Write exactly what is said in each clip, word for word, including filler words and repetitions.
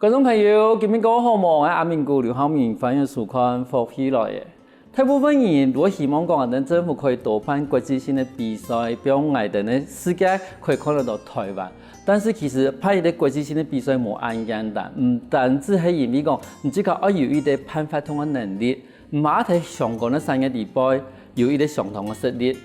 觀眾朋友，今晡日過好無？𠊎阿明牯劉浩明，歡迎收看《福氣來了》。大部分人都會希望講，𠊎等政府可以多辦國際性个比賽，分𠊎等个世界可以看得到臺灣。但是其實辦一個國際性个比賽無恁簡單，毋單止係因為講你自家愛有一個辦活動个能力，嘛在相關个產業裡背有一個相當个實力。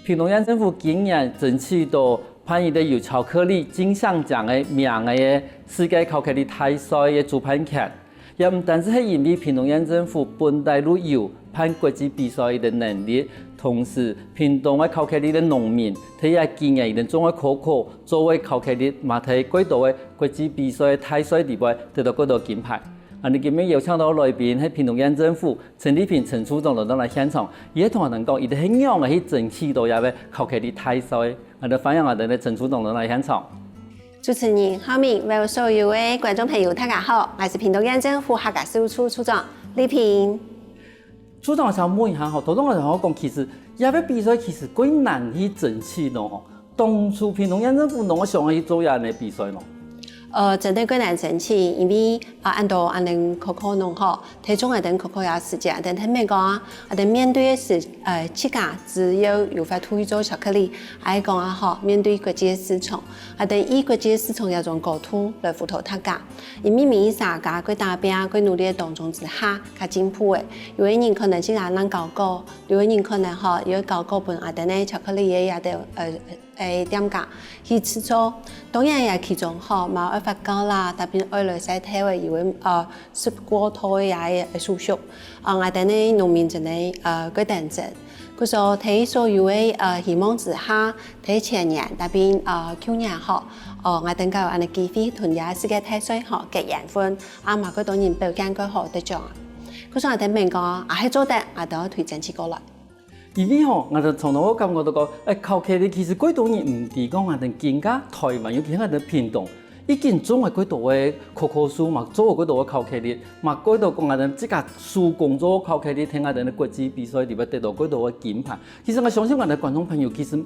屏東縣政府今年爭取到辦一個有巧克力金像獎个名个世界巧克力大賽个主辦權。也毋單止係因為屏東縣政府本底就有辦國際比賽个能力，同時屏東个巧克力个農民，在這幾年已經種个可可，做个巧克力，嘛在蓋多个國際比賽个大賽裡背得到蓋多金牌。啊，𠊎等今晡日邀請到來賓係屏東縣政府陳麗萍陳處長來到𠊎等現場，佢會同𠊎等講，佢等係仰仔去爭取到這個巧克力大賽。𠊎等歡迎𠊎等个陳處長來到𠊎等現場。主持人浩明，還有所有个觀眾朋友，大家好，𠊎係屏東縣政府客家事務處處長麗萍。處長，𠊎想問一下吼，頭先𠊎想講，其實這個比賽其實蓋難去爭取咯吼。當初屏東縣政府仰會想愛去做這樣个比賽咯？呃，真个蓋難爭取，因為啊，恁多恁樣可可農吼， 在種𠊎等可可个時節，𠊎等聽人講啊，𠊎等面對个係，呃，自家只有有法度去做巧克力，還係講啊吼，面對國際个市場，𠊎等以國際个市場這種高度來輔導大家。因為每一儕家蓋打拚、蓋努力个當中之下，較進步个。有个人可能自家能搞過，有个人可能吼，有搞過分𠊎等个巧克力个這兜，呃，个店家去製作。當然也其中吼，嘛愛發酵啦，tapi愛來曬透个，有个，呃， 食過頭个也个手續，啊，𠊎等个農民真个，呃，蓋頂真。故所在所有个，呃，希望之下，在前年，tapi，呃，舊年吼，哦，𠊎等較有恁樣機會同這世界大賽吼結緣分，啊，嘛蓋多人表現蓋好得獎啊。故所𠊎等明講，啊，係做得，𠊎等愛推薦佢過來。 因為吼，𠊎就從頭感覺到講，欸，巧克力其實蓋多人毋知講𠊎等今下臺灣，尤其𠊎等屏東，已經種了蓋多个可可樹嘛，做了蓋多个巧克力，嘛蓋多講𠊎等自家手工做巧克力，在𠊎等个國際比賽裡背得到蓋多个金牌。其實𠊎相信𠊎等觀眾朋友其實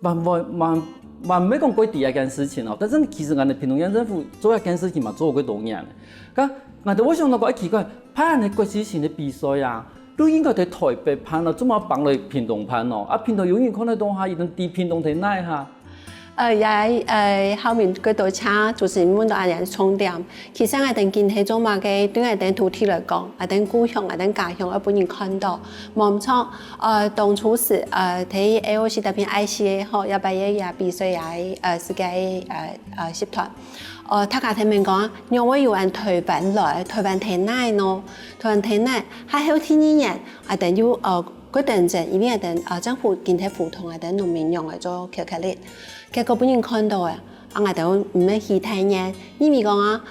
還會，還，還毋係講蓋知這件事情哦，但是其實𠊎等屏東縣政府做這件事情嘛，做了蓋多年了。該𠊎等會想到講，欸，奇怪，辦恁樣國際性个比賽啊， 就應該在臺北辦啊，做麼个搬來屏東辦哦？啊，屏東有人看得到哈，佢等知屏東在哪哈？呃，也，呃，浩明蓋多謝主持人問到恁樣重點。其實𠊎等今係做麼个，對𠊎等土地來講，𠊎等故鄉、𠊎等家鄉愛分人看到，無毋著。呃，當初係，呃，在A O C這片I C A吼，這擺个也比賽也，呃，世界，呃，呃，集團。 哦，大家聽人講，仰會有恁臺灣來，臺灣在哪呢？臺灣在哪？還後第二年，𠊎等又，呃，蓋頂真，因為𠊎等，呃，政府緊在輔導𠊎等農民仰來做巧克力。結果分人看到了，啊，𠊎等毋係去太遠，因為講啊，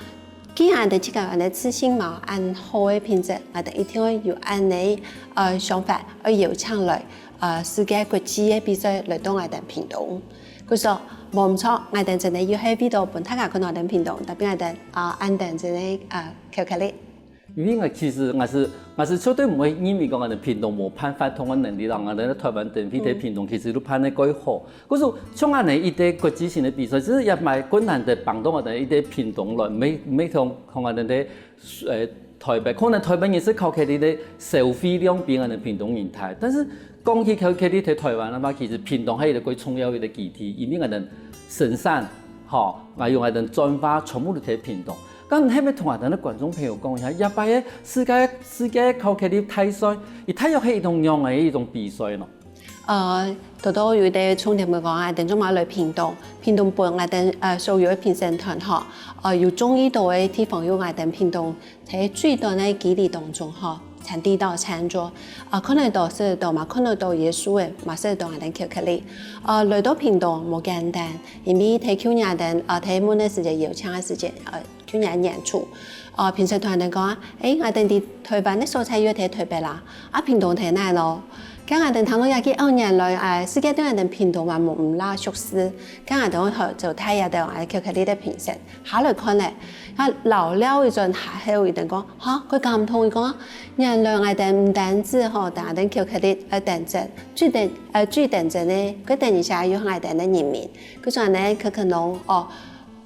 既然𠊎等自家恁樣自信嘛，恁好个品質，𠊎等一定愛有恁樣，呃，想法，愛邀請來，呃，世界國際个比賽來到𠊎等屏東。 故所，無毋著，𠊎等真个又係為著分大家看到𠊎等屏東，tapi𠊎等，啊，恁頂真个，啊，巧克力。因為𠊎其實𠊎係，𠊎係絕對毋會認為講𠊎等屏東無辦活動个能力啦，𠊎等臺灣等地在屏東其實都辦得蓋好。故所，像恁樣一個國際性个比賽，其實也蠻困難个，幫到𠊎等一個屏東來，毋係，毋係像，像𠊎等在 呃，臺北，可能臺北人食巧克力个消費量比𠊎等屏東人大，但是講起巧克力在臺灣个話，其實屏東還有一個蓋重要个基地，因為𠊎等生產，吼，還有𠊎等轉化全部都在屏東。該你係毋係同𠊎等个觀眾朋友講一下，這擺个世界，世界巧克力大賽，佢大約係一種仰仔个一種比賽呢？ 呃，頭頭有一個重點个講啊，等種嘛來屏東，屏東分𠊎等，呃，所有个評審團吼，呃，有中意到个地方有𠊎等屏東，在最短个距離當中吼，產地到餐桌，啊，看得到、食得到嘛，看得到耶穌个，嘛食得到𠊎等巧克力。呃，來到屏東無簡單，因為在舊年等，呃，在問个時節、邀請个時節，呃， 去年年初，呃，評審團等講啊，欸，𠊎等在臺灣个所在又在臺北啦，啊，屏東在哪咯？該𠊎等聽到這句，哦，原來，欸，世界對𠊎等屏東嘛無毋罅熟識，該𠊎等好就帶這兜，欸，巧克力个評審下來看咧，啊，老了一陣下後，佢等講，哈，蓋感動，佢講，原來𠊎等毋單止吼，但𠊎等巧克力，呃，等真，最等，呃，最等真个，佢等一下有𠊎等个人民，佢說呢，可可農，哦，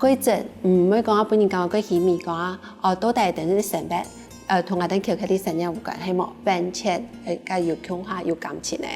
規則，毋會講啊，分人講過稀微講啊，哦，到底等於成本，呃，同𠊎等巧克力產業有關係無？完全，呃，佮有共下有感情个。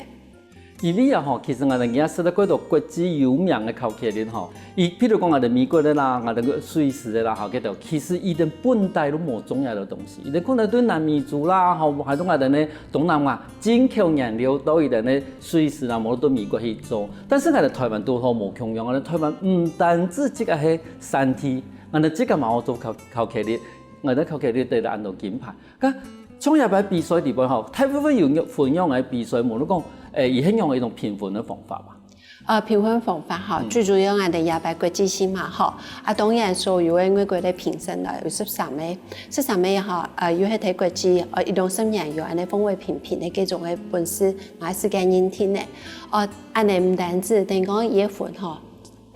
因為啊吼，其實𠊎等今下食到幾多國際有名个巧克力吼，佢譬如講𠊎等美國个啦，𠊎等个瑞士个啦，吼，該兜其實佢等本底都無種這兜東西，佢等可能對南美洲啦，吼，還有𠊎等个東南亞進口原料到佢等个瑞士啦，無到美國去做。但是𠊎等台灣堵好無共樣，𠊎等台灣毋單止這個係產地，𠊎等這個嘛好做巧巧克力，𠊎等巧克力得到恁多金牌。該像這擺比賽裡背吼，大部分有分樣个比賽，無論講，誒，佢係用一種評分个方法吧。呃，評分方法吼，最主要𠊎等這擺國際性嘛吼，啊，當然所有个外國个評審來有十三個，十三個吼，呃，有係在國際，呃，一共十年有恁呢風味評評个這種个本事，嘛係世界認定个。哦，恁呢毋單止，等於講佢个分吼，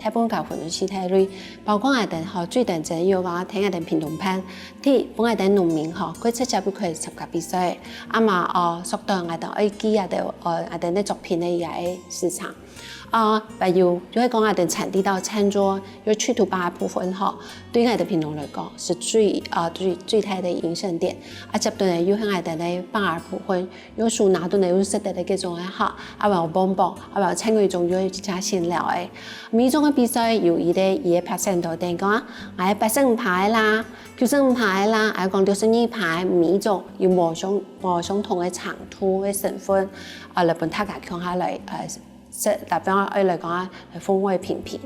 大部分个分都係大類，包括𠊎等吼，最頂尖有講聽𠊎等屏東縣，第一，分𠊎等農民吼，過直接就可以參加比賽，啊嘛，哦，縮短𠊎等愛寄啊，呃，𠊎等个作品个這個時程。 啊，還有就係講𠊎等產地到餐桌有七到八个部分吼，對𠊎等屏東來講係最啊最最大个影響點。啊，接等个又係𠊎等个八个部分，有手拿等个有食得个這種个吼，啊，還有bonbon，啊，還有餐具中有一家先料个。每種个比賽有佢个佢个percent都等於講，𠊎八十五趴个啦，九十五趴个啦，還有講六十二趴个，每一種有無相無相同个程度个成分，啊，來分大家共下來，呃， 食，特別愛來講啊，風味評評。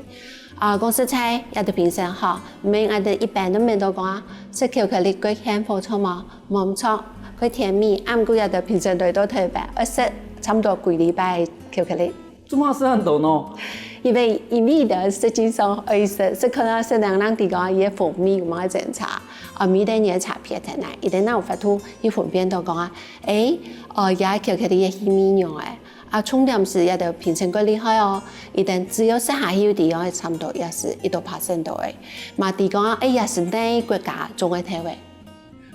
啊，講實在，這兜評審吼，毋係𠊎兜一般都毋係都講啊，食巧克力過幸福著無？無毋著，過甜味，啊，毋過這兜評審來到台北，愛食差毋多幾禮拜个巧克力。做麼个食恁多呢？因為，因為佢等實際上愛食，食看啊，食能讓佢講，佢个風味有麼个精差，啊，味道个差別在哪？佢等哪有法度去分辨到講啊，誒，哦，這巧克力个氣味樣誒， 啊，重點係這兜評審過厲害哦，佢等只要食下去有知樣个差毋多也係一百percent到位。嘛知講啊，哎，也係哪國家種个豆仔。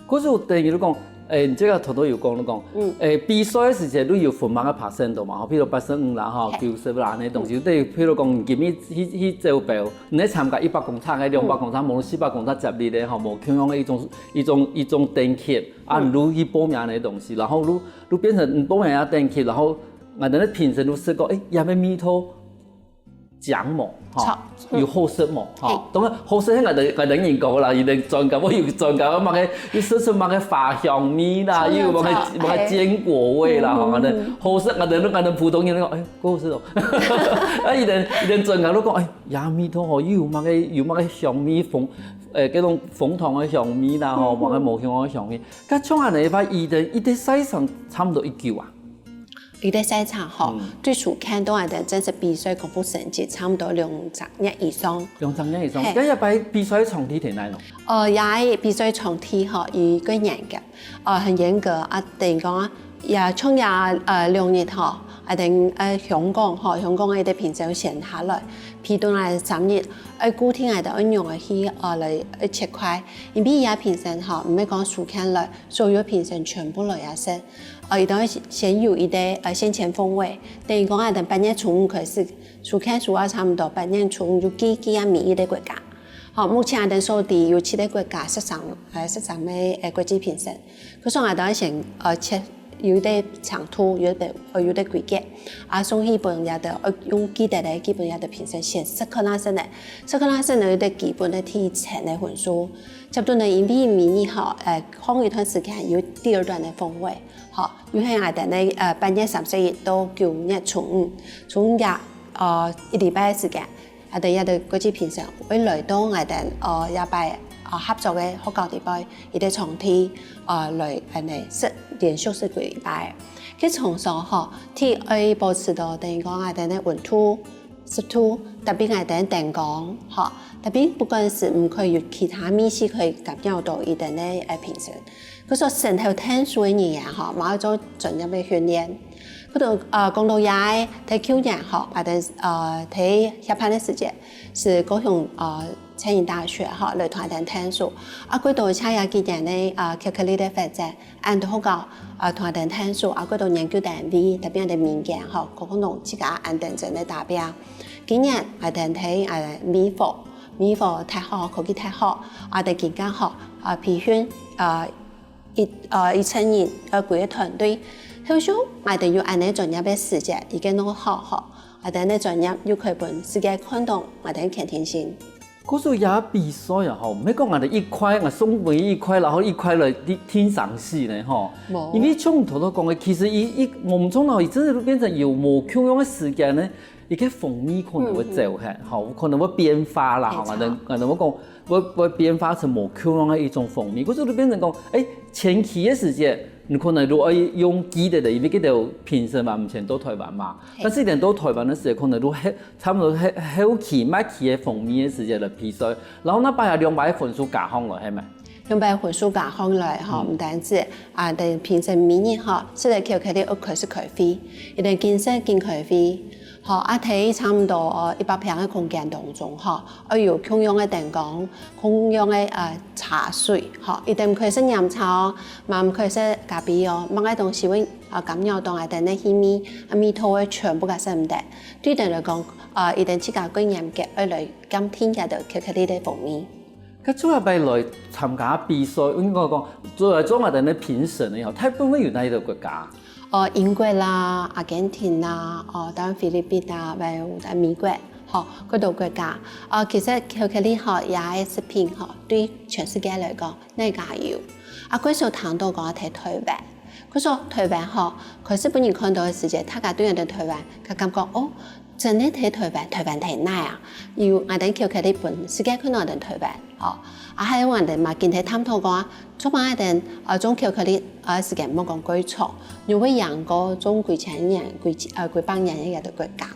可是等於你講，誒，你這個頭頭有講，你講，嗯。誒，比賽个時節，你有分麼个percent到嘛？吼，譬如八十五啦，吼，嘿。九十啦，恁呢東西，等於譬如講，你今日去去走標，你愛參加一百公尺个、兩百公尺，無論四百公尺接力个，吼，無共樣个一種一種一種等級。 啊，嗯。你去報名个東西，然後你你變成你報名个等級，然後𠊎等个評審你食過，誒，這个味道靚無？吼，著，嗯。有好食無？吼，嘿。當然好食係𠊎等𠊎等人講啦，佢等專家，𠊎有專家，𠊎麼个，佢食出麼个花香味啦，嗯，又有麼个著，麼个堅果味啦，吼，嗯，反正嗯。好食，𠊎等𠊎等普通人講，誒，好食哦。啊，佢等佢等專家都講，誒，這味道吼，又有麼个有麼个香味，紅，誒，該種紅糖个香味啦，吼，嗯，嗯。麼个無香个香味。 該像恁呢个話，佢等一個賽程差毋多幾久啊？一個賽程吼，嗯。對初看到恁呢正式比賽公布成績，差毋多兩隻月以上。兩隻月以上，嘿。該這擺比賽場地在哪呢？哦，這比賽場地吼，佢个嚴格，哦，很嚴格啊，等於講啊，也像這，呃，兩日吼，啊，等，呃，香港吼，香港个一個評審先下來，批准𠊎三日，愛固定𠊎等愛仰仔去，呃，來，呃，切塊，因為這評審吼，毋係講隨便來， 所有評審全部來這食。呃，佢等會先有一個，呃，先前風味，等於講𠊎等八月初五開始，初看初啊差毋多八月初五就寄寄啊每一個國家。好，目前𠊎等所知有七個國家，十三，呃，十三個，呃，國際評審。可是𠊎等會先，呃，切，有一個程度，有一個，呃，有一個規格，啊，送去分這兜，呃，用寄个，寄分這兜評審先食看啊先个，食看啊先个有一個基本个提前个分數。接等呢，因為每日吼，呃， 放一段時間有第二段个風味，吼，有係𠊎等个，呃，八月三十一到九月初五，初五夜，呃，一禮拜个時間，𠊎等這兜國際評審會來到𠊎等，呃，這擺，呃，合作个學校裡背，一個場地，呃，來恁呢食，連續食幾禮拜。該場所吼，第一愛保持到等於講𠊎等个溫度、 濕度，特別𠊎等燈光，吼，特別不管係毋可以有其他味緒可以干擾到佢等个，呃，評審。佢說先頭𢯭手个人員，吼，嘛愛做專業个訓練。佢等，呃，講到這个，在舊年，吼，𠊎等，呃，在協辦个時節，係高雄，呃，餐飲大學，吼，來同𠊎等𢯭手。啊，過多謝這幾年个，呃，巧克力个發展， 恁多學校，啊，同𠊎等𢯭手，啊，過多研究單位，特別𠊎等民間，吼，各種自家恁等真个打拚。今年𠊎等在，呃，美國，美國大學、科技大學，啊，等更加好，啊，培訓，啊，一，啊，一層人，啊，幾個團隊。後續，𠊎等有恁呢專業个時節，已經弄好吼，啊，等呢專業又可以分世界看到𠊎等肯定性。故所也比賽啊，吼，毋係講𠊎等一塊，𠊎送分一塊，然後一塊來聽，聽賞析呢，吼。無。因為像頭頭講个，其實一，一，我們從頭一直都變成有無共樣个時間呢，一個風味可能會走開，嗯，嗯。吼，可能會變化啦，吼，沒錯。𠊎等，𠊎等會講，會，會變化成無共樣个一種風味，故所就變成講，欸，前期个時間，你可能如果用記得的，因為記得有評審嘛，以前到台灣嘛，嘿。但是一點到台灣个時間，可能都還 差不多後，後期、末期个風味个時間來比賽，然後該擺啊兩擺分數加上來，係無？兩擺分數加上來吼，嗯。毋單止啊，等評審每日吼，設立巧克力愛開始開會，一定緊設緊開會，吼，啊，在差不多，呃，一百坪个空間當中吼，愛有共樣个燈光，共樣个，呃，茶水，吼，一定毋可以食菸茶哦，嘛毋可以食咖啡哦，麼个東西會，啊，干擾到𠊎等个氣味，啊，味道个全部个食毋得。對等來講， 啊，一定自家个嚴格，愛來鑑定這兜巧克力个風味。該做下擺來參加比賽，應該講，做來做下等个評審个吼，大部分有哪一個國家？哦，英國啦、阿根廷啦，哦，當然菲律賓啊，還有在美國，吼，各種國家。哦，其實巧克力吼，這个食品吼，對全世界來講，哪家有？啊，過少聽到講在台灣， 可是台灣吼，開始分人看到个時節，大家對𠊎等台灣，佢感覺，哦，真个在台灣，台灣在哪啊？有𠊎等巧克力分世界看到𠊎等台灣，吼。啊，還有𠊎等嘛，今天探討講啊，做麼个𠊎等，呃，種巧克力，呃，時間莫講過長，又會贏過種幾千年、幾，呃，幾百年个一個國家。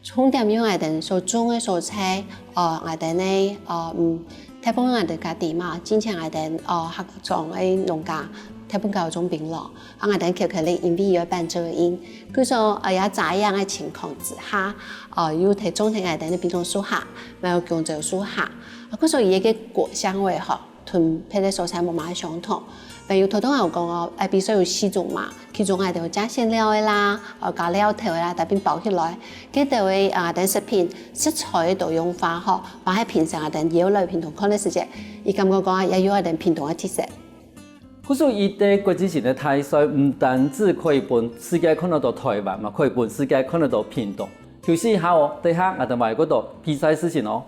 重點用𠊎等所種个所在，呃，𠊎等个，呃，嗯，大部分𠊎等家己嘛，之前𠊎等，呃，客庄个農家，大部分較種檳榔，啊，𠊎等巧克力因為有半遮陰，故所，呃，也遮陰个情況之下，呃，又在種在𠊎等个檳榔樹下，還有弓蕉樹下，啊，故所佢个果香味吼， 同別个所在無麼个相同。還有頭頭𠊎有講哦，愛比賽有四種嘛，其中𠊎等有加餡料个啦，呃，加料頭个啦，大餅包起來，該兜个啊，等食品食材个多樣化吼，包括平常啊等也有來屏東看个時節，佢感覺講啊，也有啊等屏東个特色。故所一個國際性个大賽，毋單止可以分世界看得到台灣嘛，可以分世界看得到屏東。休息一下哦，等下𠊎等還有過多比賽事情哦。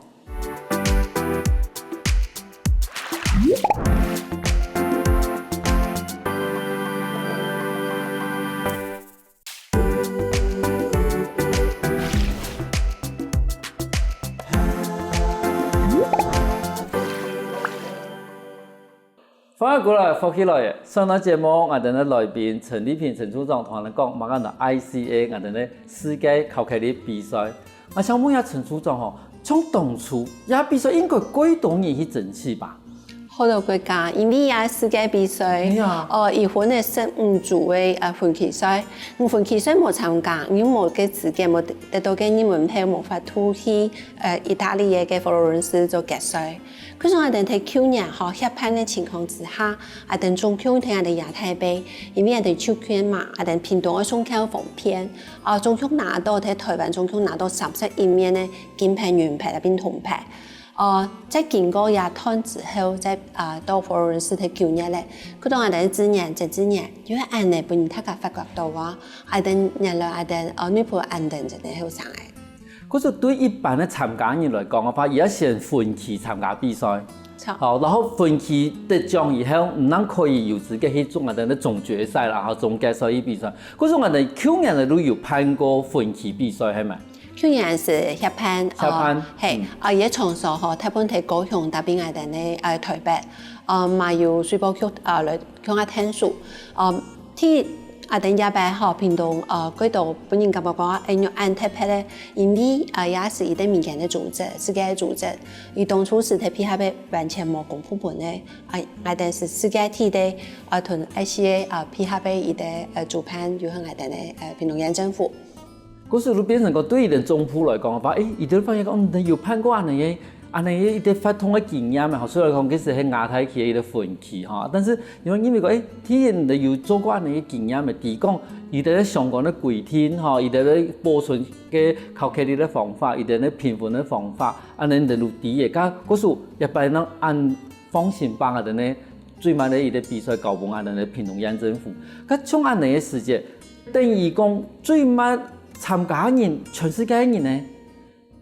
歡迎過來，福氣來了！上段節目，𠊎等个來賓陳立平陳處長同𠊎等講，麼个係I C A，𠊎等个世界巧克力比賽。𠊎想問一下陳處長吼，像當初這比賽應該幾多人去爭取吧？好多國家，因為這世界比賽，哎呀。哦，佢分个十五組个，呃，分區賽，你分區賽無參加，你無个資格，無得到个入門票，無法度去，呃，意大利个个佛羅倫斯做決賽。 可是𠊎等在舊年吼協辦个情況之下，𠊎等總共在𠊎等亞太杯，因為𠊎等抽籤嘛，𠊎等屏東个送票方便，啊，總共拿到在台灣總共拿到三十一面个金牌、銀牌摎摎銅牌。哦，再經過這段之後，再，啊，到佛羅倫斯在九月咧，佢當𠊎等个資源、真資源，因為恁呢分人大家發覺到啊，𠊎等原來𠊎等，哦，內埔恁等真个後生个。 故所對一般个參加人來講个話，佢愛先分區參加比賽。著。好，然後分區得獎以後，毋單可以有資格去做𠊎等个總決賽啦，吼，總決賽个比賽。故所𠊎等舊年呢都有辦過分區比賽，係無？舊年係協辦，協辦，呃，係，嗯。呃，佢个場所吼，大部分在高雄、大平、𠊎等个，呃，台北，呃，嘛有水保局，呃，來 共下𢯭手。呃，第一，𠊎等這擺吼，屏東，呃，過到分人感覺講，哎，有恁特別个，因為，呃，也係一個民間个組織，世界个組織，佢當初係在配合个完全無公部門个，啊，𠊎等係世界第一個，呃，同I C A，呃，配合个一個，呃，主辦，有係𠊎等个，呃，屏東縣政府。 故所就變成講，對於𠊎等總部來講个話，欸，佢兜發現講，嗯，有辦過恁呢个恁呢一个活動个經驗啊，吼，雖然講其實係亞太區个一个分歧吼，但是因為因為講，誒，既然你有做過恁呢个經驗个，提供佢兜个相關个規定吼，佢兜个保存个巧克力个方法，佢兜个評分个方法，恁呢你就知个。該故所這擺能恁放心放啊，等呢最尾个一个比賽交分啊，等呢屏東縣政府。該像恁呢个時節，等於講最尾參加个人，全世界个人呢？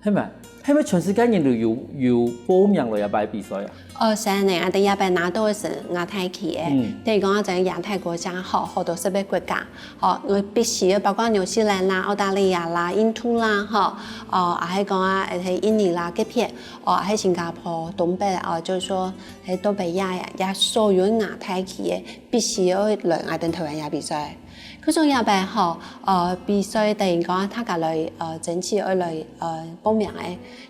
係無？係無全世界人都有有報名來這擺比賽啊？哦，係呢，啊，等這擺拿到个係亞太區个，嗯。等於講啊，在亞太國家吼，好多十个國家，吼，因為必須个，包括紐西蘭啦、澳大利亞啦、印度啦，吼，哦，啊，還講啊，係印尼啦，該片，哦，還新加坡、東北，哦，就是說，係東北亞呀，也所有亞太區个，必須要來𠊎等台灣這比賽。 可是這擺吼，呃，比賽等於講大家來，呃，爭取愛來，呃，報名个，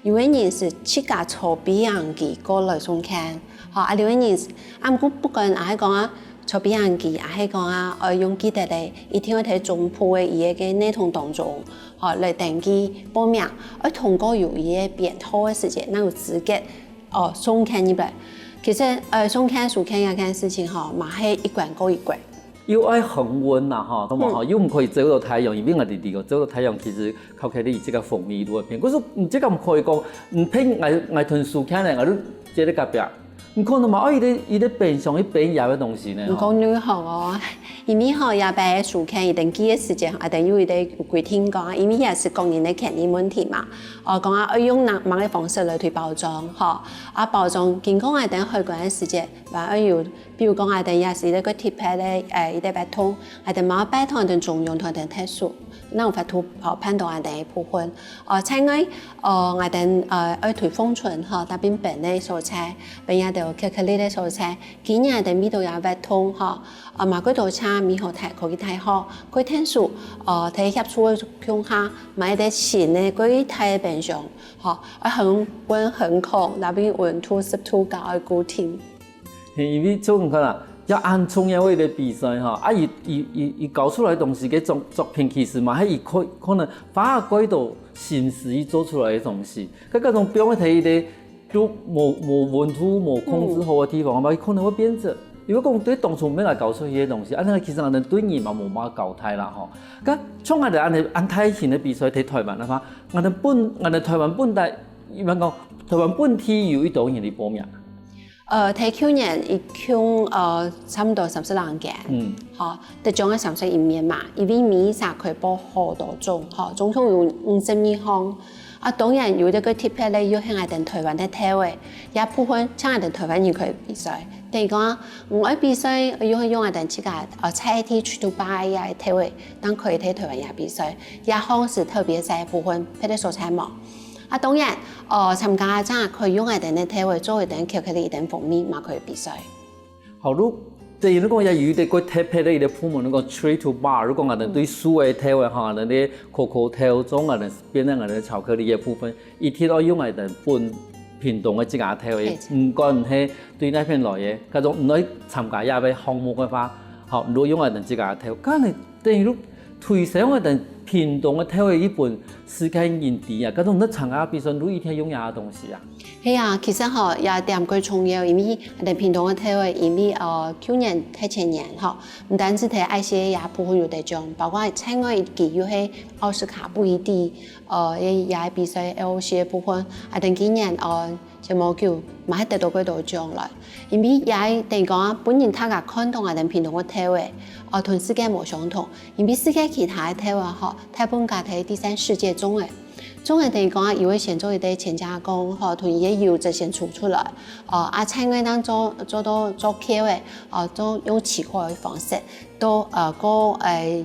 有个人係自家坐飛行機過來送件，吼，啊，有个人係，啊，毋過不管啊，係講啊，坐飛行機，啊，係講啊，呃，用寄个，一定愛在總部个佢个系統當中，吼，來登記報名，愛通過有佢个編號个時節，正有資格，哦，送件入來。其實，呃，送件、收件這件事情吼，嘛係一關過一關。 又愛恆溫啦，吼，同埋吼，嗯。又毋可以照到太陽，因為𠊎兜知講，照到太陽其實巧克力這个風味都會變。可是你這个毋可以講，毋變𠊎𠊎同收件呢，𠊎就接在隔壁。毋可能嘛，哦，佢个佢个冰箱一冰也个東西呢，吼。毋過你好哦，因為吼，這擺收件，佢登記个時間，啊，等於佢个規定講，因為也係個人个權利問題嘛。哦，講啊，愛用哪麼个方式來去包裝，吼，啊，包裝經過𠊎等海關个時間，還愛有 比如講，𠊎等也係一个特別个，呃，一个活動，𠊎等嘛拜託𠊎等中央同𠊎等特殊，正有法度，哦，辦到恁呢个部分。哦，另外，哦，𠊎等，呃，愛推封存，吼，搭冰冰个所在，冰也都巧克力个所在。今年𠊎等為到這活動，吼，啊，買幾多車，買好大，可以大好，可以天數，哦，在協助个共下，買一个新个，可以大个冰箱，吼，愛恆溫恆控，那邊溫度、濕度高，愛固定。 嘿，因為像你看啊，這恁重要个一个比賽吼，啊，佢佢佢佢搞出來个東西个作作品，其實嘛，係佢可可能花幾多心思去做出來个東西。該該種放在一个都無無溫度、無控制好个地方，嘛，佢可能會變質。因為講對當初毋係來搞出去个東西，啊，該其實𠊎等對人嘛無麼个交代啦吼。該像𠊎等恁呢恁大型个比賽在台灣个話，𠊎等本𠊎等台灣本地，一般講台灣本地有幾多人去報名？ 呃，在舊年一共，呃，差毋多三十零間，嗯。吼，得獎个三十一名嘛，因為每一儕可以報好多種，吼，總共有五十二項。啊，當然有一个特別个，又係𠊎等台灣个特色，這部分像𠊎等台灣人可以比賽。等於講，毋愛比賽，又用𠊎等自家，呃，在地區都辦个特色，當可以在台灣也比賽，這項係特別个部分，別个所在無。 啊，當然，哦，參加者可以用𠊎等个特色做一等巧克力、一等蜂蜜，嘛可以比賽。好，如等於如果也有一个較特別个一个部門，如果tree to bar，如果𠊎等對樹个特色吼，𠊎等个可可豆種，𠊎等變成𠊎等巧克力个部分，一定愛用𠊎等本屏東个自家特色，嘿。毋管係對哪片來个，該種毋愛參加這个項目个話，好，如果用𠊎等自家特色，可能等於推銷𠊎等屏東个特色一本世界人知啊，該種你參加比賽，你一定用這个東西啊。係啊，其實吼，這點過重要，因為𠊎等屏東个特色，因為，呃，舊年、大前年吼，毋單止在愛西亞部分有得獎，包括另外佢又係奧斯卡布伊蒂，呃，也也比賽L O C个部分，啊，等今年，呃， 前無久，嘛係得到幾多獎來。因為也係等於講啊，分人大家看到𠊎等屏東个特色，哦，同世界無相同。因為世界其他个特色吼，大部分家在第三世界種个。種个等於講啊，佢會先做一个前加工，吼，同佢个油脂先抽出來，哦，啊，菜葉當做做到做口个，哦，做用取口个方式，到呃，過誒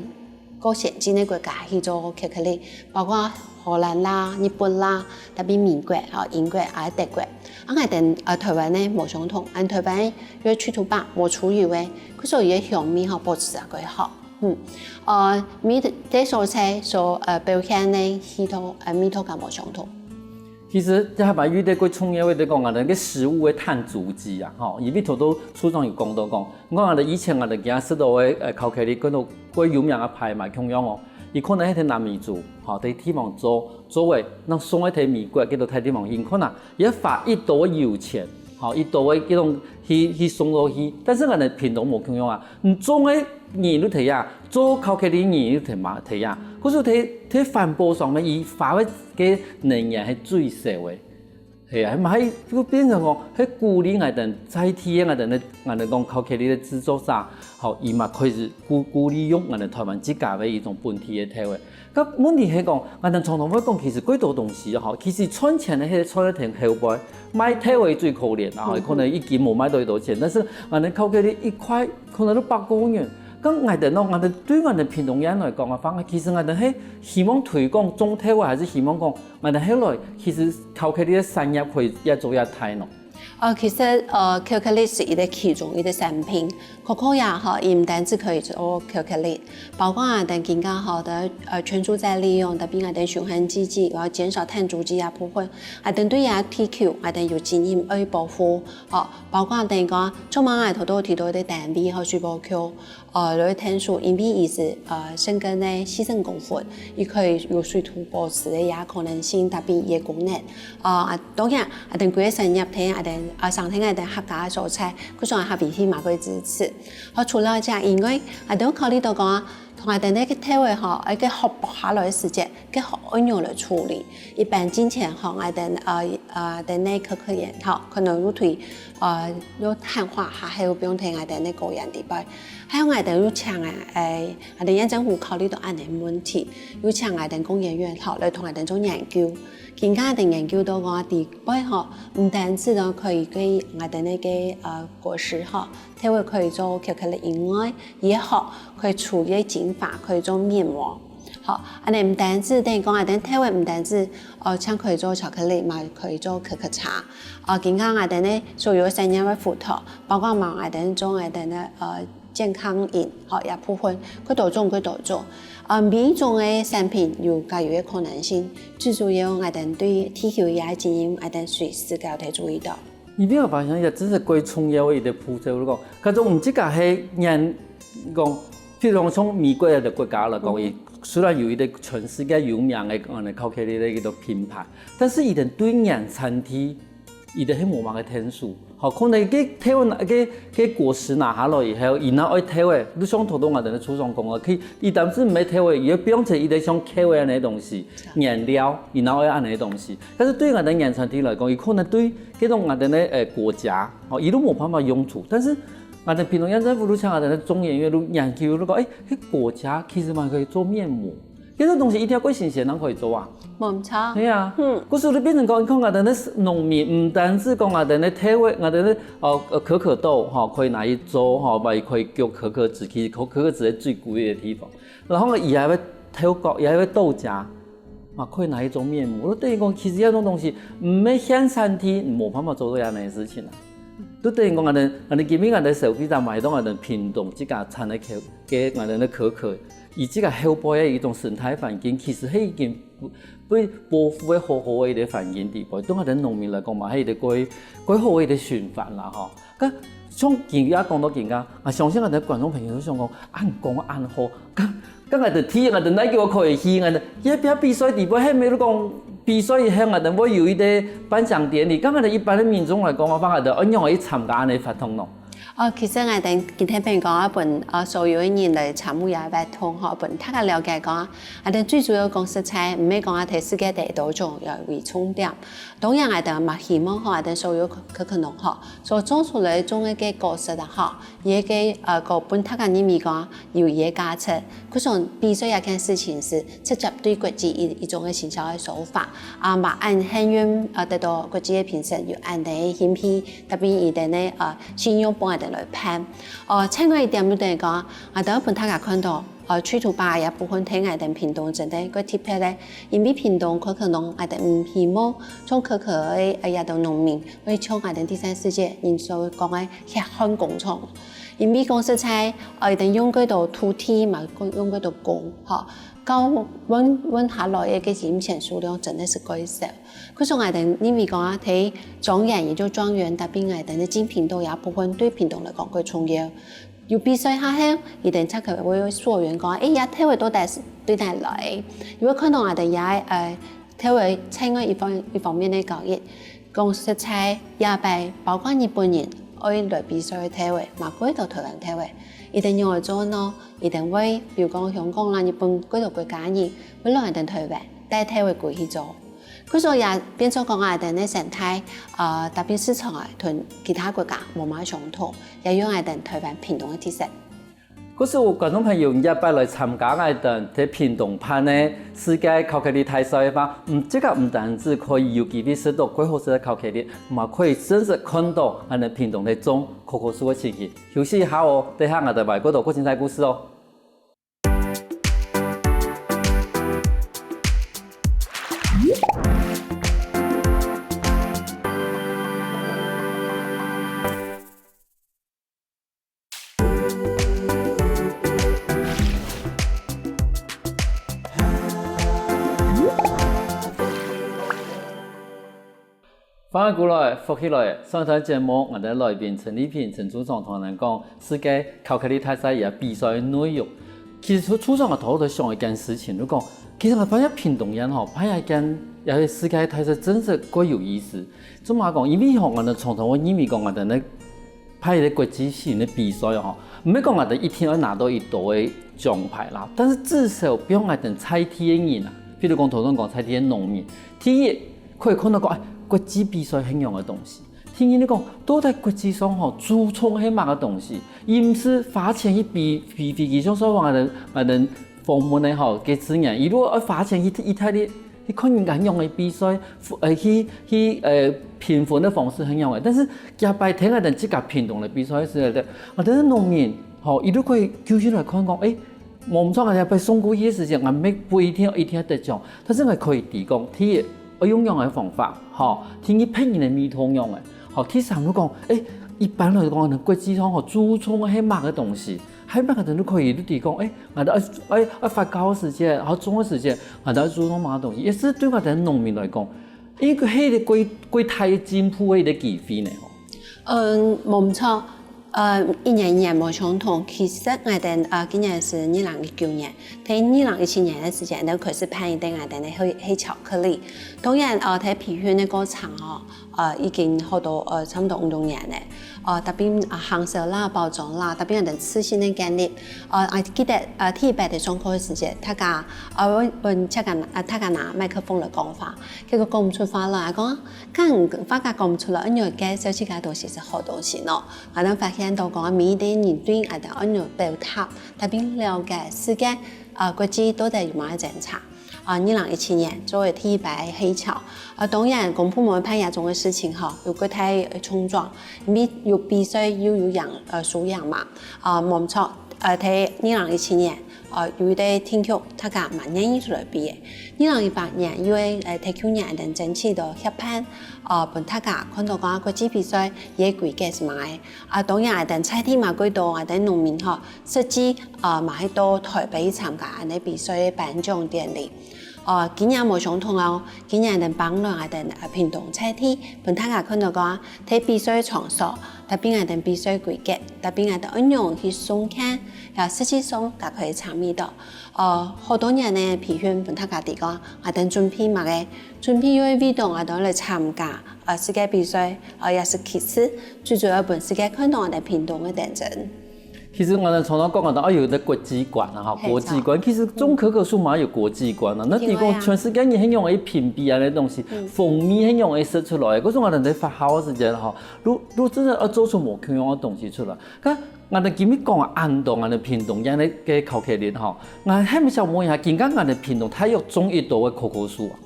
較先進个國家去做巧克力，包括荷蘭啦、日本啦，特別美國、哦，英國啊、德國。啊，𠊎等呃台灣呢無相同，𠊎台灣个tree to bar無出油个，故所佢个香味吼保持啊較好。嗯，呃，每个所在所呃表現个味道呃味道也無相同。其實這下嘛，有一個最重要个，就講𠊎等个食物个碳足跡啊，吼，因為頭頭處長有講到講，𠊎等以前𠊎等今食到个，呃，巧克力，跟到最有名个牌嘛，共樣哦，佢可能係在南美洲，吼，在地方做，做个，那送个在美國，幾多大地方去，可能也花一多个油錢，吼，一多个這種去，去送過去，但是𠊎等屏東無共樣啊，你做个人就在啊，做巧克力人就在嘛，在啊，可是在，在環保上面，佢花个个能源係最少个。 係啊，嘛係就變成講，係鼓勵𠊎等在地个𠊎等个𠊎等講巧克力个製作者，吼，佢嘛開始鼓鼓勵用𠊎等台灣自家个一種本地个豆仔。該問題係講，𠊎等常常會講，其實幾多東西吼，其實賺錢个係賺在後背，賣豆仔最可憐啊，吼，可能一斤無賣到幾多錢，但是𠊎等巧克力一塊可能都百過銀。該𠊎等哦，𠊎等對𠊎等屏東縣來講个話，其實𠊎等係希望推廣種豆仔，還係希望講 𠊎等後來其實巧克力个產業可以越做越大呢。呃，其實呃，巧克力係一個其中一個產品，可可呀吼，佢毋單止可以做巧克力，包括𠊎等今下吼的呃全數再利用，特別𠊎等循環經濟，然後減少碳足跡啊部分，𠊎等對這地球，𠊎等有責任愛保護，吼，包括等於講，像𠊎頭頭提到个單位吼，水保局， 呃，來𢯭手，因為佢係呃深耕个四十公分，佢可以有水土保持个這可能性，特別佢个功能。呃，啊，當然，啊，𠊎等歸個產業鏈，啊，𠊎等啊，生產𠊎等客家个所在，故所客委會嘛會支持。好，除了這以外，啊，𠊎等考慮到講啊，同𠊎等个豆仔吼，一個殼剝下來个時節，該殼愛仰來處理？一般進前吼，𠊎等呃呃，等个科科研吼，可能有對 呃，有碳化，還有放在𠊎等个果園裡背。還有𠊎等有請个，誒，𠊎等縣政府考慮到恁樣个問題，有請𠊎等工研院吼來同𠊎等做研究。今下𠊎等研究到講，裡背吼，毋單止呢可以對𠊎等个个呃果實吼，豆仔可以做巧克力以外，佢个殼可以處理精華，可以做面膜。 好，恁樣毋單止等於講𠊎等豆仔毋單止哦，淨可以做巧克力，嘛可以做可可茶。哦，今下𠊎等呢所有个產業个輔導，包括嘛𠊎等做𠊎等个呃健康飲，好，這部分，幾多種幾多種。呃，每一種个產品有佢个可能性，最主要𠊎等對地球个責任，𠊎等隨時个愛注意到。你有沒有發現，這真係最重要个一個步驟？如果，假如毋自家係人 講，譬如講從美國个國家來講，佢雖然有一個全世界有名个呃巧克力个一個品牌，但是佢等對原產地，佢等係無麼个𢯭手。好，可能該台灣个个果實拿下來以後，佢拿愛豆仔，就像頭頭𠊎等个處長講个，佢佢當時毋係豆仔，佢愛變成一個像豆仔恁樣个東西，原料，佢拿愛恁樣个東西。但是對𠊎等原產地來講，佢可能對該種𠊎等个呃果莢，哦，佢都無辦法用處。但是 𠊎等屏東縣政府就請𠊎等个中研院就研究，就講，誒，該果莢其實嘛可以做面膜。這種東西一定要過新鮮人可以做啊。無錯。對啊，嗯，故所就變成講，你看𠊎等个農民，毋單止講𠊎等个豆仔，𠊎等个哦呃可可豆吼，可以拿去做吼，嘛可以叫可可脂，其實可可可脂係最貴个地方。然後呢，佢還會豆角，佢還會豆莢，嘛可以拿去做面膜。就等於講，其實這種東西，毋係現產地，無辦法做到恁樣个事情啊。 就等於講𠊎等，𠊎等今晡𠊎等消費者買到𠊎等屏東自家產个可，个𠊎等个可可，佢自家後背个一種生態環境，其實係已經被，被保護个好好个一個環境底背，對𠊎等農民來講嘛，係一個過，過好个一個循環啦吼。該像今下講到今下，𠊎相信𠊎等觀眾朋友都想講，恁講恁好，該 該𠊎等第一，𠊎等哪久可以去，𠊎等這擺比賽底背，係毋係講比賽以後𠊎等會有一個頒獎典禮，該𠊎等一般个民眾來講个話，𠊎等愛仰般去參加恁樣个活動呢？哦，其實𠊎等今晡日講啊，分呃所有个人來參與這活動吼，分大家了解講啊，𠊎等最主要講實在，毋係講啊，在世界第一多種，要為重點。當然，𠊎等嘛希望吼，𠊎等所有可可農吼，所種出來種个个果實啊吼， 佢个个呃，个分大家認為講有佢个價值。故所比賽這件事情係直接對國際一，一種个行銷个手法。啊，嘛恁幸運呃，得到國際个評審有恁樣个興趣，特別佢等个呃信用分𠊎等來辦。哦，另外一點就等於講，𠊎等分大家看到，呃，水土保持个部分，在𠊎等屏東真个个特別个，因為屏東可可農，𠊎等毋希望像可可个呃，這兜農民，會像𠊎等第三世界人所講个 血汗工廠。因為講實在，呃，一定用幾多土地嘛，用幾多工，吼。到穩，穩下來个該金錢數量真个係蓋少。故所𠊎兜認為講啊，在莊園，也就莊園，搭邊𠊎兜个精品都有部分對屏東來講蓋重要。有比賽下後，佢兜正會會溯源講，欸，這豆仔到底係對哪來？又會看到𠊎兜這，呃，豆仔另外一方，一方面个交易。講實在，這擺包括日本人愛來比賽个豆仔，嘛蓋多台灣豆仔。佢兜仰仔做呢？佢兜會，比如講香港啦、日本，蓋多國家人會來𠊎兜台灣，帶豆仔歸去做。故所也變做講𠊎兜个生態，呃，搭邊市場啊，同其他國家無麼相同，也有𠊎兜台灣屏東个特色。故所觀眾朋友，這擺來參加𠊎兜在屏東辦个世界巧克力大賽个話，毋，這个毋單止可以有機會食到蓋好食个巧克力，嘛可以真實看到𠊎兜屏東在種可可樹个情形。休息一下哦，等下𠊎兜還有更多更精彩故事哦。 歡迎過來，福氣來！上一段節目，𠊎兜來賓陳麗萍陳處長同𠊎兜講，世界巧克力大賽个比賽个內容。其實處長啊，頭頭想一件事情，就講，其實𠊎發現屏東縣吼，辦一件這个世界大賽真實蓋有意思。做麼講？因為吼，𠊎兜常常會認為講，𠊎兜个辦一个國際性个比賽吼，毋係講𠊎兜一定愛拿到幾多个獎牌啦，但是至少分𠊎兜在地个人啊，譬如講頭先講在地个農民，第一， 可以看到講，欸，國際比賽係仰个東西。第二，你講到底國際上吼，注重係麼个東西？佢毋係花錢去比，比，比，比，像說𠊎兜，𠊎兜訪問个吼，个資源，佢如果愛花錢去意大利，去看人家仰个比賽，呃，去，去，呃，評分个方式係仰个。但是，這擺聽𠊎兜自家屏東个比賽係个，𠊎兜農民吼，佢就可以就近來看講，欸， 無毋著，𠊎這擺送過去个時節，𠊎毋係不一定，一定得獎，但是𠊎可以提供，第一，愛用仰个方法，吼，第二，別人个味道仰个，吼，第三，就講，欸，一般來講，國際上吼，注重个係麼个東西，係麼个東西可以提供，欸，𠊎兜愛，愛，愛發酵个時節，吼，種个時節，𠊎兜愛注重麼个東西，也係對𠊎兜農民來講，一个係一个蓋，蓋大个進步个一个機會呢，吼。嗯，無毋著。 呃，一年一年無相同。其實𠊎兜，呃，今年係二零一九年，在二零一七年个時節，𠊎兜開始辦一個𠊎兜个黑，黑巧克力。當然，呃，在培訓个過程哦，呃，已經好多，呃，差不多五六年了。呃，特別，呃，行銷啦、包裝啦，特別𠊎兜自信个建立。呃，𠊎記得，呃，第一擺在上課个時節，大家，呃，問，問大家拿，呃，大家拿麥克風來講話，結果講毋出話來，講，講話講毋出來，恁樣介紹自家東西係好東西喏。 𠊎兜發現到講，每一個人對𠊎兜恁樣表達，特別了解世界，啊，國際到底有麼个政策。啊，二零一七年做个第一擺黑巧，啊，當然公部門辦這種个事情吼，有蓋大个衝撞，因為有比賽又有贏，呃，輸贏嘛。啊，無毋著，呃，在二零一七年，呃，有一個定局，大家蠻願意出來比个。二零一八年，因為，呃，在舊年𠊎兜爭取到協辦，呃，分大家看到講國際比賽，佢个規格係麼个。 啊，當然，𠊎兜在地嘛蓋多，𠊎兜農民吼，實際，呃，嘛係到台北去參加恁呢比賽个頒獎典禮。呃，今年無相同哦，今年𠊎兜幫助𠊎兜，呃，屏東在地，分大家看到講，在比賽場所，特別𠊎兜比賽規格，特別𠊎兜仰般去送件，也實際上也可以參與到。呃，好多年个培訓分大家知講，𠊎兜準備麼个，準備有个活動𠊎兜來參加。 呃，世界比賽，呃，也係其次，最主要分世界看到𠊎兜屏東个特徵。其實𠊎兜常常講，𠊎兜愛有一個國際觀啊，吼，嘿，國際觀。其實種可可樹嘛有國際觀啊。那你講全世界人係仰般去評比恁呢東西，風味係仰般食出來个，可是𠊎兜在發酵个時間吼，都，都真的愛做出無共樣个東西出來。該𠊎兜今日講啊，恁多𠊎兜屏東个該个巧克力吼，𠊎還想問一下，今下𠊎兜屏東大約種幾多个可可樹啊？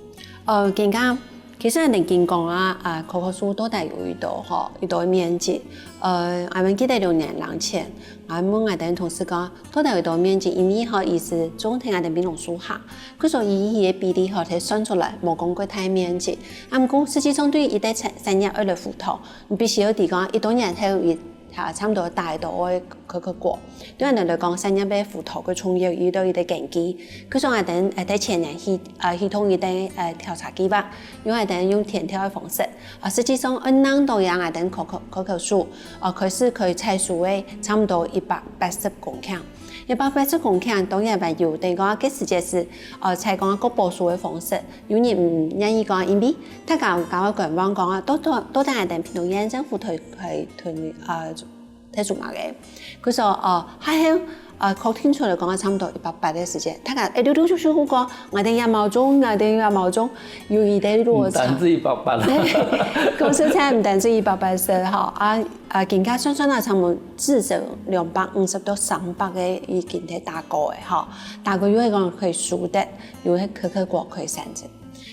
呃，今下 其實𠊎兜經講啊，啊，可可樹到底有幾多吼，幾多个面積？呃，𠊎還記得六年零前，𠊎問𠊎兜同事講，到底有幾多面積？因為吼，佢係種在𠊎兜美濃樹下，故所以佢个比例吼，才算出來，無講蓋大面積。啊，毋過實際上對於一個產，產業愛來輔導，你必須要知講，一多年後佢啊，差毋多打到个可可果。對𠊎等來講，產業个輔導个重要，佢都有个根基。可以講𠊎等呃在前年去呃啟動一个呃調查計畫，用𠊎等用田調个方式，啊，實際上恁樣到樣𠊎等可可可可樹，啊，開始可以採收个差毋多一百八十公頃。一百八十公頃當然還有，等於講該時節係呃採講國保署个方式，有人毋願意講，因為大家有搞个觀望講啊，到到到底𠊎等屏東縣政府推推推呃 提出嘛个。佢說哦，還有呃確定出來講啊，差毋多一百八个時間，大家哎陸陸續續講，𠊎等也無種，𠊎等也無種，有一个落差。毋單止一百八啦。講實在，毋單止一百八十吼，啊啊，更加算算啊，差毋多至少兩百五十到三百个已經在打過个吼，打過又係講可以收得，有个可可果可以產值。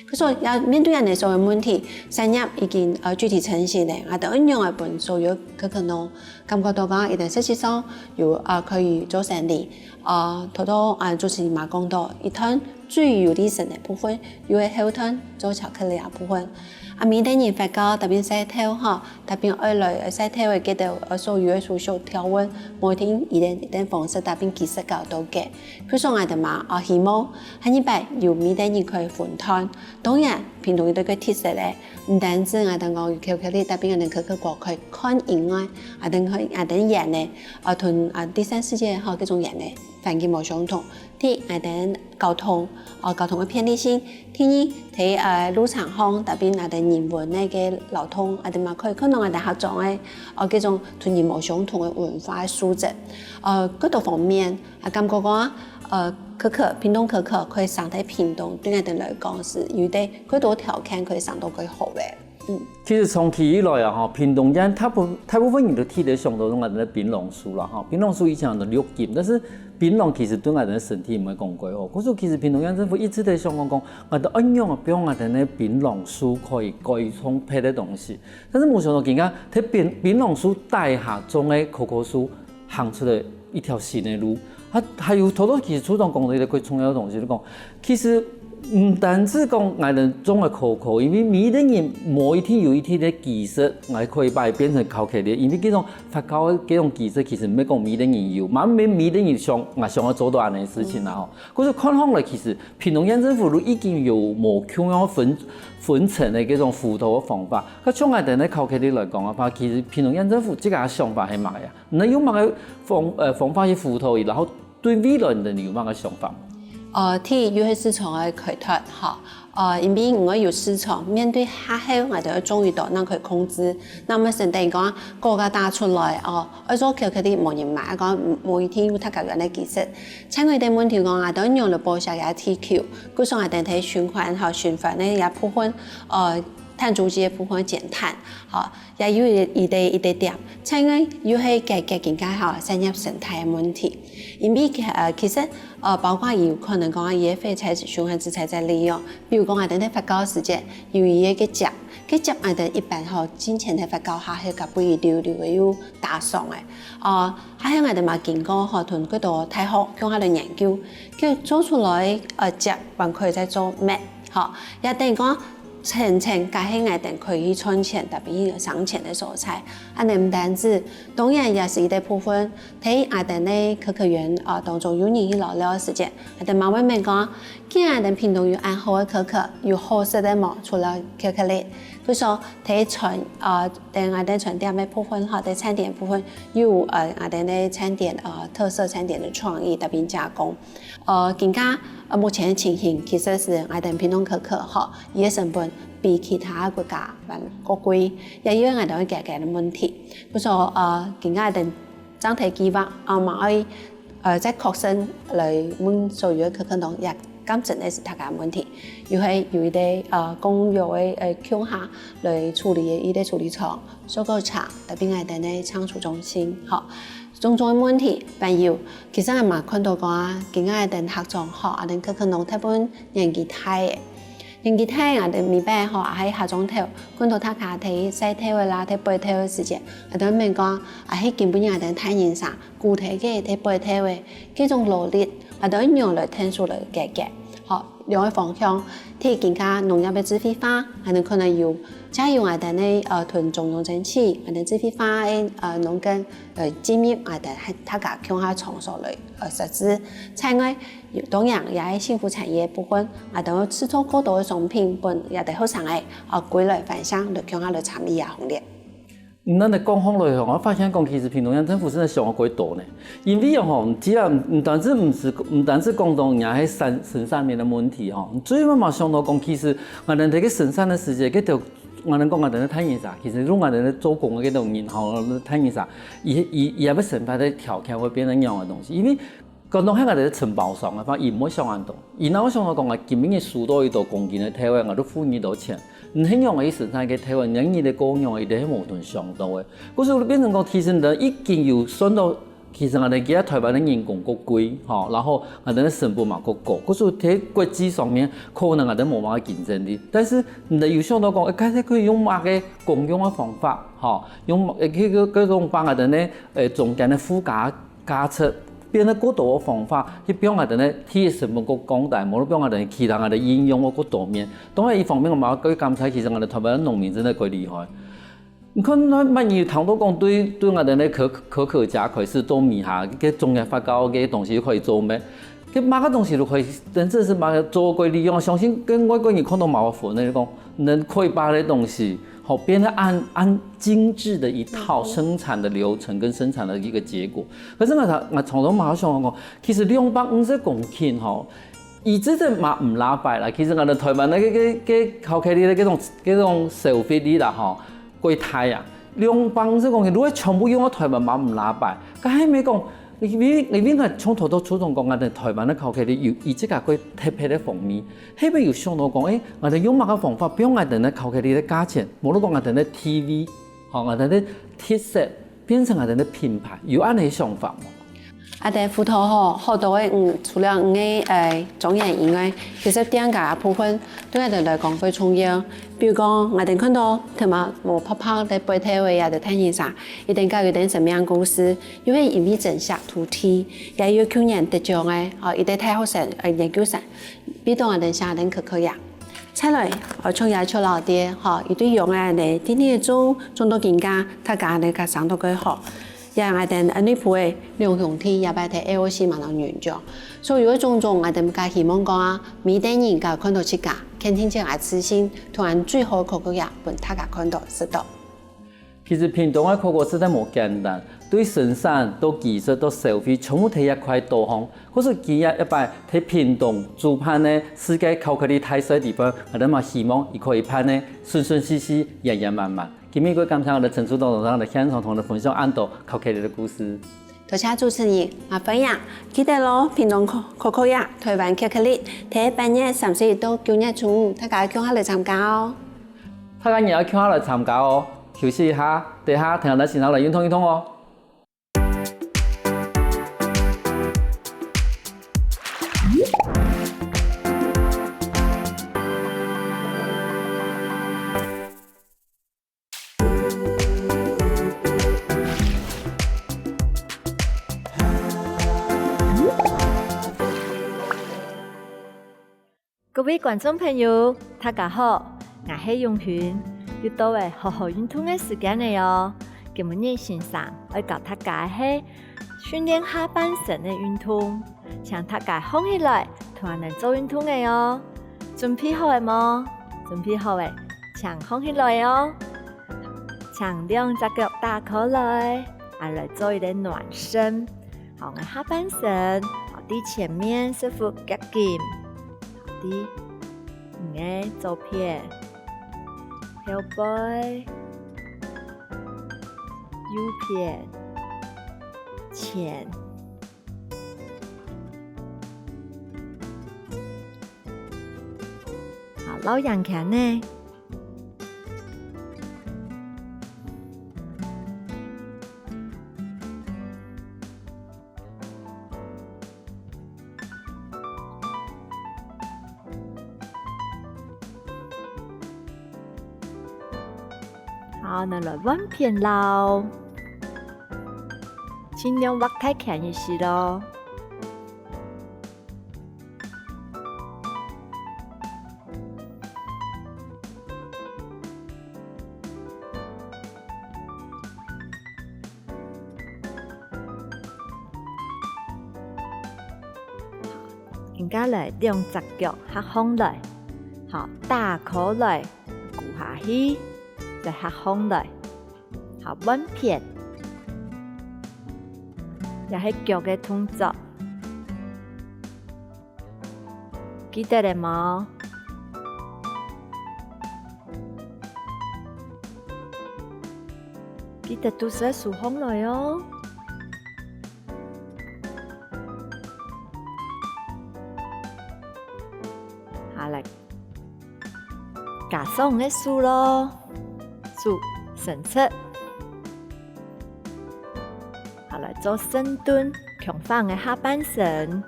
可是也面對恁樣所有問題，產業已經呃具體成型了，𠊎等仰般分所有可可農感覺到講，佢等實際上有呃可以做生理，呃，頭頭啊主持人嘛講到，一段最有利潤个部分，又係後段做巧克力个部分。啊，每个人發酵，特別曬透吼，特別愛來呃曬透个，佢等呃所有个手續條文，無一定一定一定方式，特別技術搞到个。可以講𠊎等嘛，啊，希望下一擺有每个人可以分攤。 當然，屏東有个特色咧，毋單止𠊎等講有巧克力，特別𠊎等可可果可以看以外，𠊎等可以𠊎等園呢，呃，同呃第三世界吼該種園呢環境無相同。第一，𠊎等交通，呃，交通个便利性。第二，在呃路程項，特別𠊎等人文个个交通，𠊎等嘛可以看到𠊎等客庄个，呃，該種同人無相同个文化个素質。呃，各多方面， 啊，感覺講呃可可屏東可可可以生在屏東，對𠊎等來講係有兜較多條件可以生到較好个。嗯。其實長期以來啊，吼，屏東縣大部大部分人都提得想到𠊎等个檳榔樹啦，吼，檳榔樹以前都綠金，但是檳榔其實對𠊎等个身體毋會講較好。故所其實屏東縣政府一直在想講講，𠊎等愛仰般分𠊎等个檳榔樹可以改種別个東西。但是無想到今下，在檳榔樹底下種个可可樹， 行出來一條新个路。啊，還有頭頭其實處長講到一個較重要个東西，就講其實毋單止講𠊎等種个可可，因為每一個人無一定有一定个技術，𠊎可以把佢變成巧克力，因為這種發酵个這種技術其實毋係講每一個人有，嘛毋係每一個人想𠊎想愛做到恁樣个事情啦吼。可是看起來其實屏東縣政府都已經有無共樣分分層个這種輔導个方法。該像𠊎等个巧克力來講个話，其實屏東縣政府這個想法係麼个啊？ 你有麼个方呃方法去輔導佢，然後對未來你有麼个想法？呃，第一，又係市場个開拓吼，呃，因為你愛有市場，面對下後𠊎等愛種幾多，正可以控制。該麼先等於講，果个打出來哦，愛做巧克力無人買，講無一定有大家園个技術。另外一個問題講，𠊎等仰般保護這地球，故所𠊎等在循環吼，循環个這部分，呃，碳足跡个部分減碳，吼。 也有一一个一个點，另外又係解決今下吼產業生態个問題。因為呃其實呃包括有可能講佢个廢材循環再再利用，比如講𠊎等在發酵時節，有一个个汁，个汁𠊎等一般吼進前在發酵下，係甲背流流个又打爽个。呃，還有𠊎等嘛經過吼同幾多大學共下來研究，就做出來呃汁還可以再做咩，吼，也等於講 層層該係𠊎等可以賺錢，特別係生錢个所在。恁呢毋單止，當然也係一個部分，在𠊎等个可可園啊當中有人去勞力个時節，𠊎等嘛會問講，既然𠊎等屏東有恁好个可可，有好食个無？除了巧克力，比如說在餐啊，在𠊎等餐點个部分吼，在餐點部分有呃𠊎等个餐點呃特色餐點个創意，特別加工。 呃，今下呃目前个情形其實係𠊎等屏東可可吼，佢个成本比其他國家還較貴，也有𠊎等个價格个問題。故所呃，今下𠊎等正在計畫，啊嘛愛呃再擴展來問所有个可可農，也敢真个係大家个問題，又係有一個呃共有个呃共下來處理个一個處理廠、收購廠，特別𠊎等个倉儲中心，吼。 種種个問題，還有，其實𠊎嘛看到講啊，今下𠊎等客庄吼，𠊎等可可農大部分年紀大个。年紀大个，𠊎等每擺吼，啊，係下莊頭，看到大家在曬頭个啦，在背頭个時節，𠊎等問講，啊，係今晡日𠊎等大人儕，具體个在背頭个，這種勞力，𠊎等仰來𢯭手來解決。好，兩个方向，第一，更加農業个智慧化，還能可能有加入𠊎兜个呃同中央爭取，𠊎兜智慧化个呃農耕呃進入𠊎兜大家共下場所來呃設置。另外，當然也係幸福產業部分，𠊎兜製造過多个商品，分𠊎兜後生个呃歸來返鄉來共下來參與啊行列。 嗯，恁樣講下來吼，𠊎發現講，其實屏東縣政府真的想到幾多呢。因為吼，既然毋單止毋係，毋單止講到人係生生產面个問題吼，最尾嘛想到講，其實𠊎兜个生產个時節，該條𠊎兜講𠊎兜个大人儕，其實用𠊎兜个做工个該種人吼，大人儕，佢佢佢也愛生活个條件會變成仰个東西，因為 講到係𠊎兜个承包商个話，佢毋會想恁多。佢哪會想到講𠊎今晡日收到幾多公斤个豆仔，𠊎就付幾多錢。你係仰个意思，在該豆仔，你个過程，佢兜係無同想到个。故所變成講，其實你已經有算到，其實𠊎兜今下臺灣个人工過貴，吼，然後𠊎兜个成本嘛過高，故所在國際上面可能𠊎兜無麼个競爭力。但是你有想到講，誒，該可以用麼个共樣个方法，吼，用麼个，誒，去去去用把𠊎兜呢，誒，中間个附加 價值，變得過多个方法，去幫𠊎兜个第一成本過降低，無就幫𠊎兜其他个應用个過多面。當然，一方面𠊎嘛過感謝，其實𠊎兜臺灣个農民真个過厲害。你看，那麼你有聽到講對對𠊎兜个可可可家開始做米哈，个中間發酵个東西就可以做咩？个麼个東西都可以，真正是麼个做過利用。相信跟外國人看到嘛會分个講，能可以把个東西，好變得按按精緻的一套生產的流程跟生產的一個結果。 可是𠊎常𠊎常常嘛想講，其實兩百五十公斤吼，佢真正嘛毋拉擺啦。其實𠊎兜臺灣个个个巧克力个這種這種消費力啦吼，過大啊。兩百五十公斤，如果全部用到臺灣嘛毋拉擺，該係毋係講，因為因為𠊎從頭到初總講，𠊎兜臺灣个巧克力有佢自家過特別个風味，係毋係有想到講，誒，𠊎兜用麼个方法，比如𠊎兜个巧克力个價錢，無論講𠊎兜个地位，吼，𠊎兜个特色， 變成𠊎兜个品牌，有恁樣个想法無？𠊎兜輔導吼，好多个，嗯，除了你个，呃，專業以外，其實店家个部分對𠊎兜來講會重要。比如講，𠊎兜看到頭嘛無白白个背頭个這兜大人儕，佢兜个有兜生命故事，因為因為珍惜土地，也有去年得獎个，哦，一個大學生，呃，研究生，比到𠊎兜寫等可可呀。 再來，哦，像這就老爹，吼，一對羊个呢，天天種，種到今下，大家呢，較生到較好。也𠊎兜內埔个兩兄弟，也擺在A O C嘛，摎人種。所以有一種種，𠊎兜較希望講啊，每代人家看到自家，肯定自家自信，同埋最好个可可呀，分大家看到、食到。 其實屏東个可可實在無簡單，對生產到技術到消費，全部在這塊島項。故所今日一擺在屏東主辦个世界巧克力大賽裡背，𠊎兜嘛希望佢可以辦个順順序序、圓圓滿滿。今晡日感謝𠊎兜陳處長同𠊎兜現場同𠊎兜分享恁多巧克力个故事。 多謝主持人，阿輝呀，記得咯，屏東可可可呀，台灣巧克力，在八月三十一到九月初五，大家共下來參加哦。大家也愛共下來參加哦，休息一下，等下同𠊎兜先來運動運動哦。 各位觀眾朋友，大家好，𠊎係永勳，又到了好好運動个時間了哦。今晡日先生愛教大家个係訓練下半身个運動，請大家䟘起來，同𠊎兜做運動个哦。準備好了無？準備好了，請䟘起來哦。請兩隻腳打開來，𠊎來做一個暖身。 好，𠊎下半身，好，在前面屎朏夾緊，好，在你个左片，後背，右片，前。好，摎癢𤸁呢。 好，拿來換片囉，盡量擘大𤸁一息囉。人家來兩隻腳合䟘來，好，打開來，跍下去，再合䟘來，好，換片，這係腳个動作。 記得了無？記得肚屎收䟘來哦。好，來，加上个手咯，手伸直。 好，來做深蹲，強化个下半身。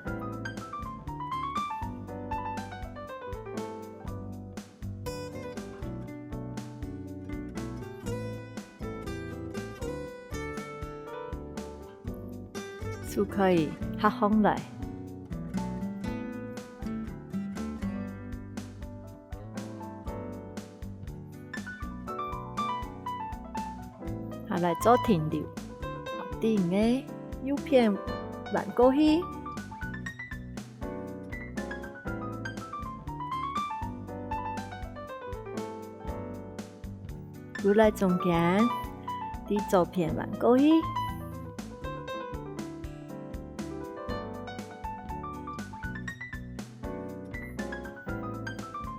手可以合䟘來。 好，來做停留。好，對你个右片彎過去。又來中間，對左片彎過去。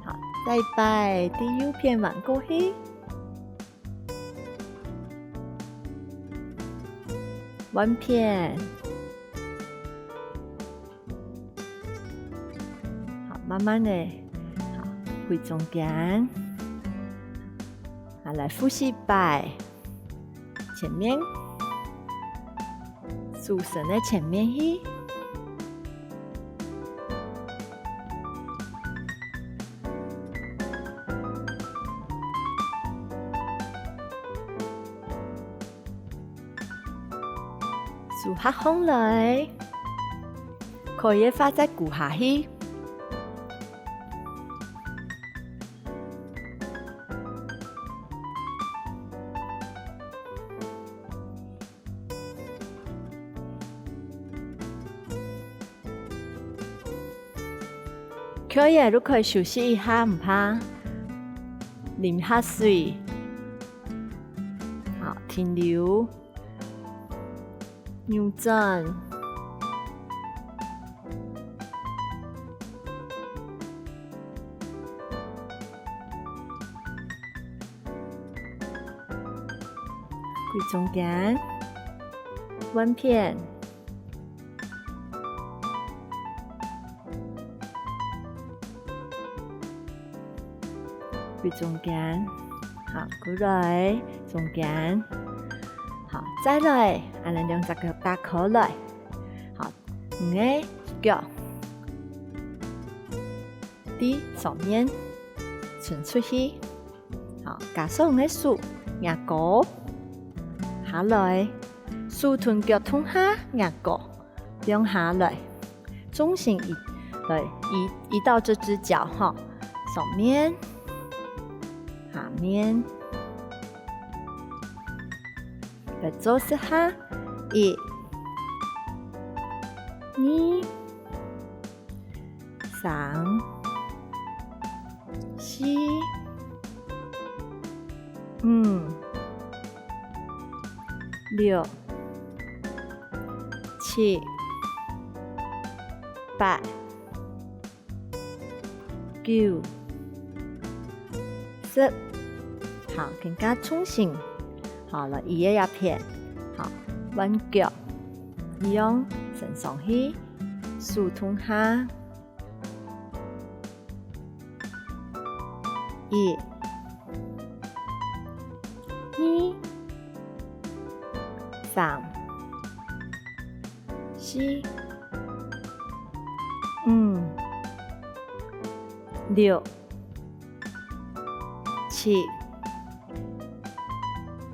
好，再擺，對右片彎過去。換片。好，慢慢个，好，回中間。好，來複習擺。 前面，手伸个前面去。手合䟘來，可以个話再跍下去。 可以了，就可以休息一下，毋怕。啉下水。好，停留。扭轉。 歸中間，換片。歸中間，好，過來，中間，好，再來，恁樣兩隻腳打開來，好，你个腳 在上面伸出去，好，加上个手擎高，下來，手同腳同下擎高，放下來，重心移，來，移，移到這隻腳哈，上面，下面，來做十下，一、二、 三、四、五、六、七、八、九、十。好，更加重心。好，來，一樣這片。好，換腳，一樣伸上去，手同下。 一、二、三、四、五、六、七、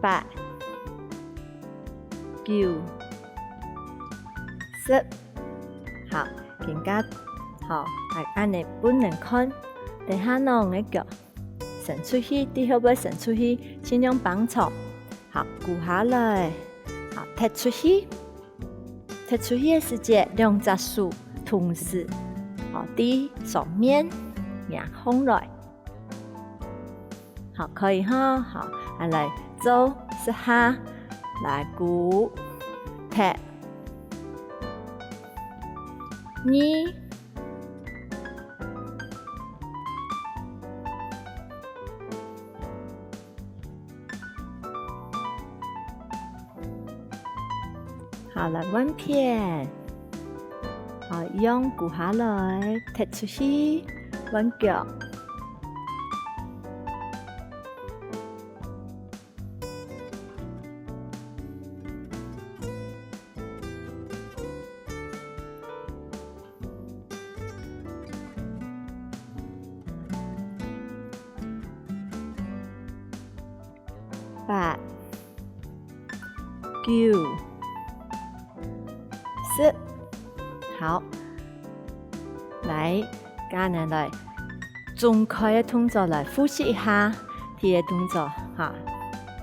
八、九、十。 好，今下，好，恁，恁樣分人看。等下呢，你个腳伸出去，對後背伸出去，盡量繃長。好，跍下來，好，踢出去。踢出去个時節，兩隻手同時好，在上面，擎䟘來。好，可以哈，好，啊來做十下，來跍、踢、二， 好，來換片。好，用跍下來，踢出去，換腳。 八、九、十。好，來，今日來總開个動作來複習一下，第一个動作哈，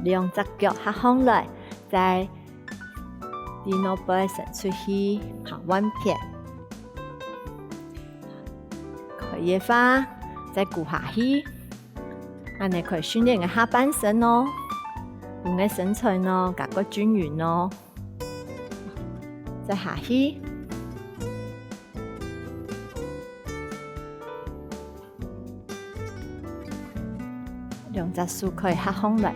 兩隻腳合䟘來，再 在外背伸出去，好，換片。可以个話，再跍下去。恁呢可以訓練个下半身哦，分个身材呢，較過均勻哦。再下去。 兩隻手可以合䟘來。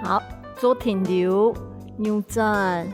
好，做停留，扭轉。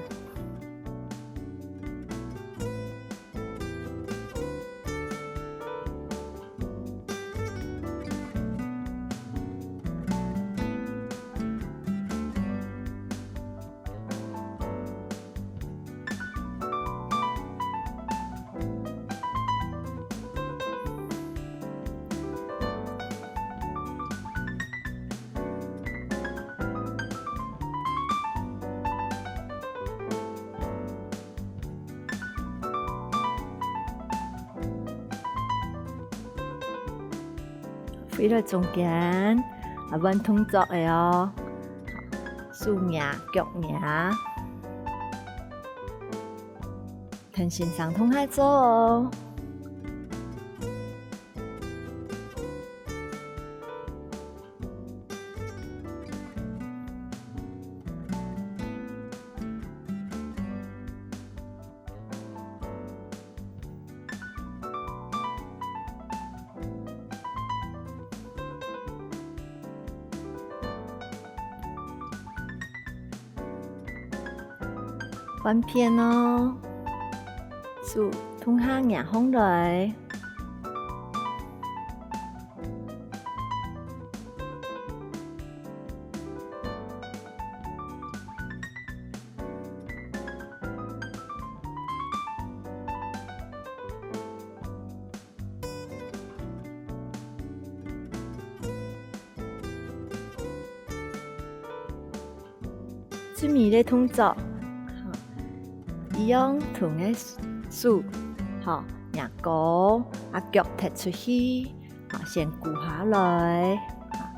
飛來中間，啊，換動作个哦。手擎、腳擎，同先生同下做哦。 換片哦，手同下擎䟘來。 最尾个動作，好，一樣同个手，好，擎高，啊，腳踢出去，好，先跍下來，好，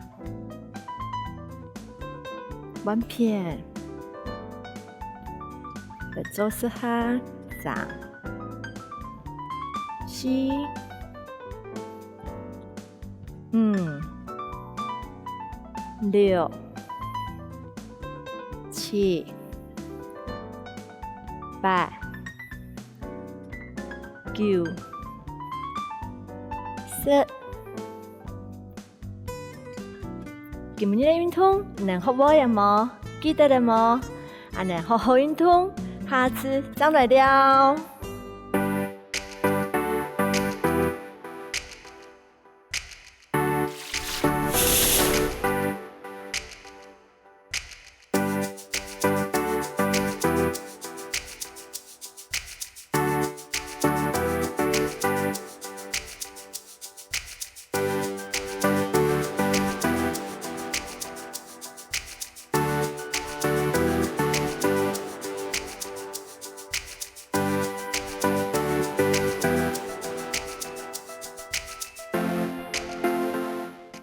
換片，再做十下，三、四、 五、六、七、八、九、十。今日个運動你等學會了無？記得了無？恁呢好好運動，下次正來尞。